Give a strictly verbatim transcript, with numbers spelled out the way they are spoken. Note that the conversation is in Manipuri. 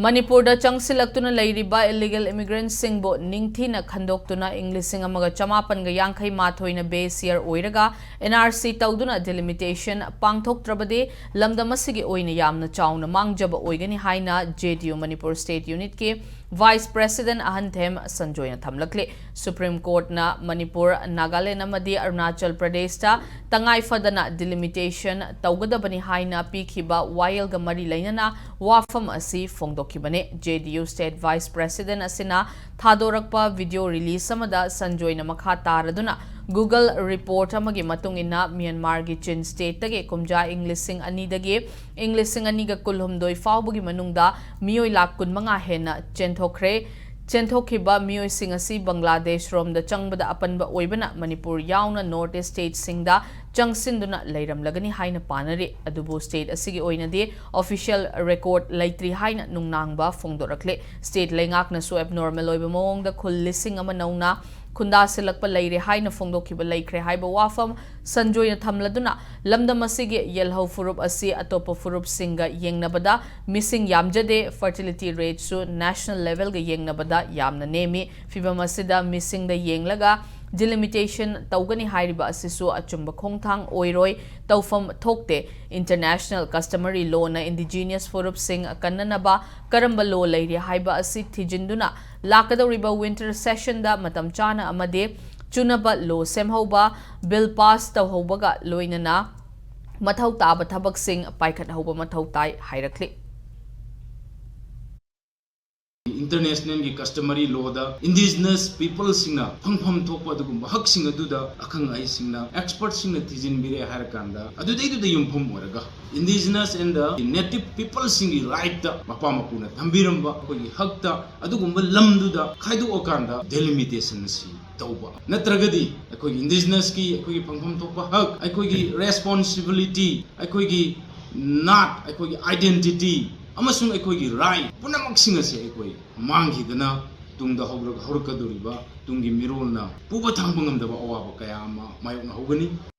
ꯃꯅꯤꯄꯨꯔꯗ ꯆꯪꯁꯤꯜꯂꯛꯇꯨꯅ ꯂꯩꯔꯤꯕ ꯏꯂꯤꯒꯦꯜ ꯏꯃꯤꯒ꯭ꯔꯦꯟꯠꯁꯤꯡꯕꯨ ꯅꯤꯡꯊꯤꯅ ꯈꯟꯗꯣꯛꯇꯨꯅ ꯏꯪ ꯂꯤꯁꯤꯡ ꯑꯃꯒ ꯆꯃꯥꯄꯟꯒ ꯌꯥꯡꯈꯩ ꯃꯥꯊꯣꯏꯅ ꯕꯦꯁ ꯌꯔ ꯑꯣꯏꯔꯒ ꯑꯦꯟ ꯑꯥꯔ ꯁꯤ ꯇꯧꯗꯨꯅ ꯗꯤꯂꯤꯃꯤꯇꯦꯁꯟ ꯄꯥꯡꯊꯣꯛꯇ꯭ꯔꯕꯗꯤ ꯂꯝꯗꯝ ꯑꯁꯤꯒꯤ ꯑꯣꯏꯅ ꯌꯥꯝꯅ ꯆꯥꯎꯅ ꯃꯥꯡꯖꯕ ꯑꯣꯏꯒꯅꯤ ꯍꯥꯏꯅ J D U Manipur state ꯌꯨꯅꯤꯠꯀꯤ ꯚꯥꯏꯁ ꯄ꯭ꯔꯦꯁꯤꯗꯦꯟꯠ ꯑꯍꯟꯊꯦꯝ ꯁꯟꯖꯣꯏꯅ ꯊꯝꯂꯛꯂꯤ꯫ ꯁꯨꯄ꯭ꯔꯤꯝ ꯀꯣꯔꯠꯅ ꯃꯅꯤꯄꯨꯔ, ꯅꯥꯒꯥꯂꯦꯟ ꯑꯃꯗꯤ ꯑꯔꯨꯅꯥꯆꯜ ꯄ꯭ꯔꯗꯦꯁꯇ ꯇꯉꯥꯏ ꯐꯗꯅ ꯗꯤꯂꯤꯃꯤꯇꯦꯁꯟ ꯇꯧꯒꯗꯕꯅꯤ ꯍꯥꯏꯅ ꯄꯤꯈꯤꯕ ꯋꯥꯌꯦꯜꯒ ꯃꯔꯤ ꯂꯩꯅꯅ ꯋꯥꯐꯝ ꯑꯁꯤ ꯐꯣꯡꯗꯣꯛꯈꯤꯕꯅꯤ꯫ J D U state vice president ꯑꯁꯤꯅ ꯊꯥꯗꯣꯔꯛꯄ ꯚꯤꯗꯤꯑꯣ ꯔꯤꯂꯤꯖ ꯑꯃꯗ ꯁꯟꯖꯣꯏꯅ ꯃꯈꯥ ꯇꯥꯔꯗꯨꯅ, Google ꯔꯤꯄꯣꯔꯠ ꯑꯃꯒꯤ ꯃꯇꯨꯡ ꯏꯟꯅ ꯃ꯭ꯌꯥꯟꯃꯥꯔꯒꯤ ꯆꯤꯟ ꯁ꯭ꯇꯦꯠꯇꯒꯤ ꯀꯨꯝꯖꯥ ꯏꯪ ꯂꯤꯁꯤꯡ ꯑꯅꯤꯗꯒꯤ ꯏꯪ ꯂꯤꯁꯤꯡ ꯑꯅꯤꯒ ꯀꯨꯟꯍꯨꯝꯗꯣꯏ ꯐꯥꯎꯕꯒꯤ ꯃꯅꯨꯡꯗ ꯃꯤꯑꯣꯏ ꯂꯥꯈ ꯀꯨꯟꯃꯉꯥ ꯍꯦꯟꯅ ꯆꯦꯟꯊꯣꯛꯈ꯭ꯔꯦ꯫ ꯆꯦꯟꯊꯣꯛꯈꯤꯕ ꯃꯤꯑꯣꯏꯁꯤꯡ ꯑꯁꯤ ꯕꯪꯒ꯭ꯂꯥꯗꯦꯁ ꯔꯣꯝꯗ ꯆꯪꯕꯗ ꯑꯄꯟꯕ ꯑꯣꯏꯕꯅ ꯃꯅꯤꯄꯨꯔ ꯌꯥꯎꯅ ꯅꯣꯔꯠ ꯏꯁ ꯁ꯭ꯇꯦꯠꯁꯤꯡꯗ ꯆꯪꯁꯤꯟꯗꯨꯅ ꯂꯩꯔꯝꯂꯒꯅꯤ ꯍꯥꯏꯅ ꯄꯥꯅꯔꯤ꯫ ꯑꯗꯨꯕꯨ ꯁ꯭ꯇꯦꯠ ꯑꯁꯤꯒꯤ ꯑꯣꯏꯅꯗꯤ ꯑꯣꯐꯤꯁꯤꯌꯦꯜ ꯔꯦꯀꯣꯔꯗ ꯂꯩꯇ꯭ꯔꯤ ꯍꯥꯏꯅ ꯅꯨꯡꯅꯥꯡꯕ ꯐꯣꯡꯗꯣꯔꯛꯂꯤ꯫ ꯁ꯭ꯇꯦꯠ ꯂꯩꯉꯥꯛꯅꯁꯨ ꯑꯦꯕꯅꯣꯔꯃꯦꯜ ꯑꯣꯏꯕ ꯃꯑꯣꯡꯗ ꯈꯨꯜ ꯂꯤꯁꯤꯡ ꯑꯃ ꯅꯧꯅ ꯈꯨꯟꯗꯥꯁꯤꯜꯂꯛꯄ ꯂꯩꯔꯦ ꯍꯥꯏꯅ ꯐꯣꯡꯗꯣꯛꯈꯤꯕ ꯂꯩꯈ꯭ꯔꯦ ꯍꯥꯏꯕ ꯋꯥꯐꯝ ꯁꯟꯖꯣꯏꯅ ꯊꯝꯂꯗꯨꯅ, ꯂꯝꯗꯝ ꯑꯁꯤꯒꯤ ꯌꯦꯜꯍꯧ ꯐꯨꯔꯨꯞ ꯑꯁꯤ ꯑꯇꯣꯞꯄ ꯐꯨꯔꯨꯞꯁꯤꯡꯒ ꯌꯦꯡꯅꯕꯗ ꯃꯤꯁꯤꯡ ꯌꯥꯝꯖꯗꯦ, ꯐꯔꯇꯤꯂꯤꯇꯤ ꯔꯦꯠꯁꯨ ꯅꯦꯁꯅꯦꯜ ꯂꯦꯚꯦꯜꯒ ꯌꯦꯡꯅꯕꯗ ꯌꯥꯝꯅ ꯅꯦꯝꯃꯤ꯫ ꯐꯤꯚꯝ ꯑꯁꯤꯗ ꯃꯤꯁꯤꯡꯗ ꯌꯦꯡꯂꯒ ꯗꯤꯂꯤꯃꯤꯇꯦꯁꯟ ꯇꯧꯒꯅꯤ ꯍꯥꯏꯔꯤꯕ ꯑꯁꯤꯁꯨ ꯑꯆꯨꯝꯕ ꯈꯣꯡꯊꯥꯡ ꯑꯣꯏꯔꯣꯏ, ꯇꯧꯐꯝ ꯊꯣꯛꯇꯦ꯫ ꯏꯟꯇꯔꯅꯦꯁꯅꯦꯜ ꯀꯁꯇꯃꯔꯤ ꯂꯣꯅ ꯏꯟꯗꯤꯖꯤꯅꯁ ꯐꯨꯔꯨꯞꯁꯤꯡ ꯀꯟꯅꯅꯕ ꯀꯔꯝꯕ ꯂꯣ ꯂꯩꯔꯤ ꯍꯥꯏꯕ ꯑꯁꯤ ꯊꯤꯖꯤꯟꯗꯨꯅ ꯂꯥꯛꯀꯗꯧꯔꯤꯕ ꯋꯤꯟꯇꯔ ꯁꯦꯁꯟꯗ ꯃꯇꯝ ꯆꯥꯅ ꯑꯃꯗꯤ ꯆꯨꯅꯕ ꯂꯣ ꯁꯦꯝꯍꯧꯕ, ꯕꯤꯜ ꯄꯥꯁ ꯇꯧꯍꯧꯕꯒ ꯂꯣꯏꯅꯅ ꯃꯊꯧ ꯇꯥꯕ ꯊꯕꯛꯁꯤꯡ ꯄꯥꯏꯈꯠꯍꯧꯕ ꯃꯊꯧ ꯇꯥꯏ ꯍꯥꯏꯔꯛꯂꯤ꯫ ꯏꯟꯇꯔꯅꯦꯁꯅꯦꯜꯒꯤ ꯀꯁꯇꯃꯔꯤ ꯂꯣꯗ ꯏꯟꯗꯤꯖꯤꯅꯁ ꯄꯤꯄꯜꯁꯤꯡꯅ ꯐꯪꯐꯝ ꯊꯣꯛꯄ ꯑꯗꯨꯒꯨꯝꯕ ꯍꯛꯁꯤꯡ ꯑꯗꯨꯗ ꯑꯈꯪ ꯑꯍꯩꯁꯤꯡꯅ, ꯑꯦꯛꯁꯄꯔꯠꯁꯤꯡꯅ ꯊꯤꯖꯤꯟꯕꯤꯔꯦ ꯍꯥꯏꯔꯀꯥꯟꯗ, ꯑꯗꯨꯗꯩꯗꯨꯗ ꯌꯨꯝꯐꯝ ꯑꯣꯏꯔꯒ ꯏꯟꯗꯤꯖꯤꯅꯁ ꯑꯦꯟ ꯗ ꯅꯦꯇꯤꯚ ꯄꯤꯄꯜꯁꯤꯡꯒꯤ ꯔꯥꯏꯠꯇ ꯃꯄꯥ ꯃꯄꯨꯅ ꯊꯝꯕꯤꯔꯝꯕ ꯑꯩꯈꯣꯏꯒꯤ ꯍꯛꯇ ꯑꯗꯨꯒꯨꯝꯕ ꯂꯝꯗꯨꯗ ꯈꯥꯏꯗꯣꯛꯑꯀꯥꯟꯗ ꯗꯦꯂꯤꯃꯤꯇꯦꯁꯟ ꯑꯁꯤ ꯇꯧꯕ, ꯅꯠꯇ꯭ꯔꯒꯗꯤ ꯑꯩꯈꯣꯏꯒꯤ ꯏꯟꯗꯤꯖꯤꯅꯁꯀꯤ ꯑꯩꯈꯣꯏꯒꯤ ꯐꯪꯐꯝ ꯊꯣꯛꯄ ꯍꯛ, ꯑꯩꯈꯣꯏꯒꯤ ꯔꯦꯁꯄꯣꯟꯁꯤꯕꯤꯂꯤꯇꯤ, ꯑꯩꯈꯣꯏꯒꯤ ꯅꯥꯠ, ꯑꯩꯈꯣꯏꯒꯤ ꯑꯥꯏꯗꯦꯟꯇꯤꯇꯤ ꯑꯃꯁꯨꯡ ꯑꯩꯈꯣꯏꯒꯤ ꯔꯥꯏꯠ ꯄꯨꯝꯅꯃꯛꯁꯤꯡ ꯑꯁꯦ ꯑꯩꯈꯣꯏ ꯃꯥꯡꯈꯤꯗꯅ ꯇꯨꯡꯗ ꯍꯧꯔꯛ-, ꯍꯧꯔꯛꯀꯗꯧꯔꯤꯕ ꯇꯨꯡꯒꯤ ꯃꯤꯔꯣꯜꯅ ꯄꯨꯕ ꯊꯥꯡꯕ ꯉꯝꯗꯕ ꯑꯋꯥꯕ ꯀꯌꯥ ꯑꯃ ꯃꯥꯌꯣꯛꯅꯍꯧꯒꯅꯤ꯫